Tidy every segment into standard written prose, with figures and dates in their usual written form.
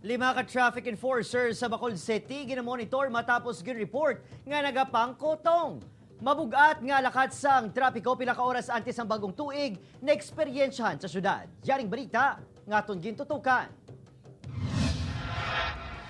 Lima ka traffic enforcer sa Bacolod City ginamonitor matapos gin-report nga nagapangkotong. Mabugat nga lakat sang trapiko pila ka oras antes ang bagong tuig na eksperyensyahan sa syudad. Yaring balita, ngaton gintutukan.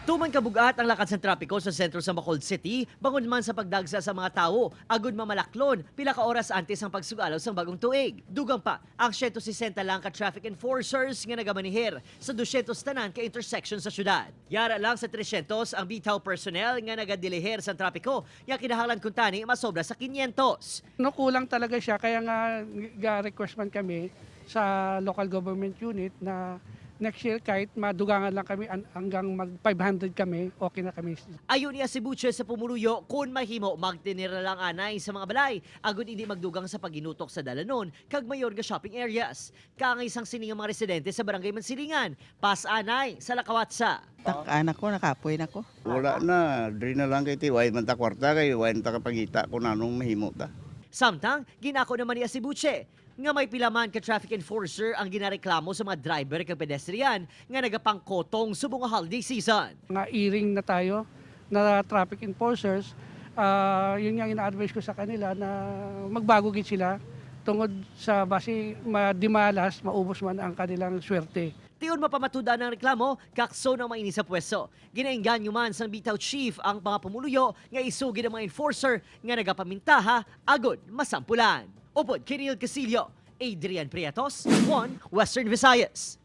Tuman kabugat ang lakat sa trapiko sa sentro sa Bacolod City, bangod man sa pagdagsa sa mga tao, agud mamalaklon, pila ka oras antes ang pagsugalaw sang bagong tuig. Dugang pa, ang 160 lang ka traffic enforcers nga nagamanihir sa 200 tanan ka intersection sa syudad. Yara lang sa 300 ang bitaw personnel nga nagadiliher sa trapiko, nga kinahanglan kuntani masobra sa 500. No, kulang talaga siya, kaya nga ga-request man kami sa local government unit na next year kahit madugangan lang kami hanggang mag 500 kami, okay na kami. Ayon niya si Butche sa pumuluyo, kung mahimo magtinira lang anay sa mga balay, agud hindi magdugang sa paginutok sa dalanon kag mayor nga shopping areas. Kaangay sang sining ang mga residente sa barangay Mansilingan, pas anay sa Lakawatsa. Tak anak ko, nakapoy na ko. Wala na, diri na lang kay ti way man ta kwarta kay way man ta kapagita kung anong mahimo ta. Samtang, ginako naman niya si Butche nga may pilaman ka traffic enforcer ang ginareklamo sa mga driver kag pedestrian nga nagapangkotong subong nga holiday season. Mga earring na tayo na traffic enforcers, yun nga ina-advise ko sa kanila na magbago gid sila tungod sa basi madimalas, maubos man ang kanilang swerte. Tiyon mapamatuda ng reklamo, kakso ng mainis sa pwesto. Ginainganyo man sang bitaw chief ang mga pumuluyo nga isugid ang mga enforcer nga nagapamintaha agod masampulan. Upod Kiril Casillo, Adrian Prietos, 1 Western Visayas.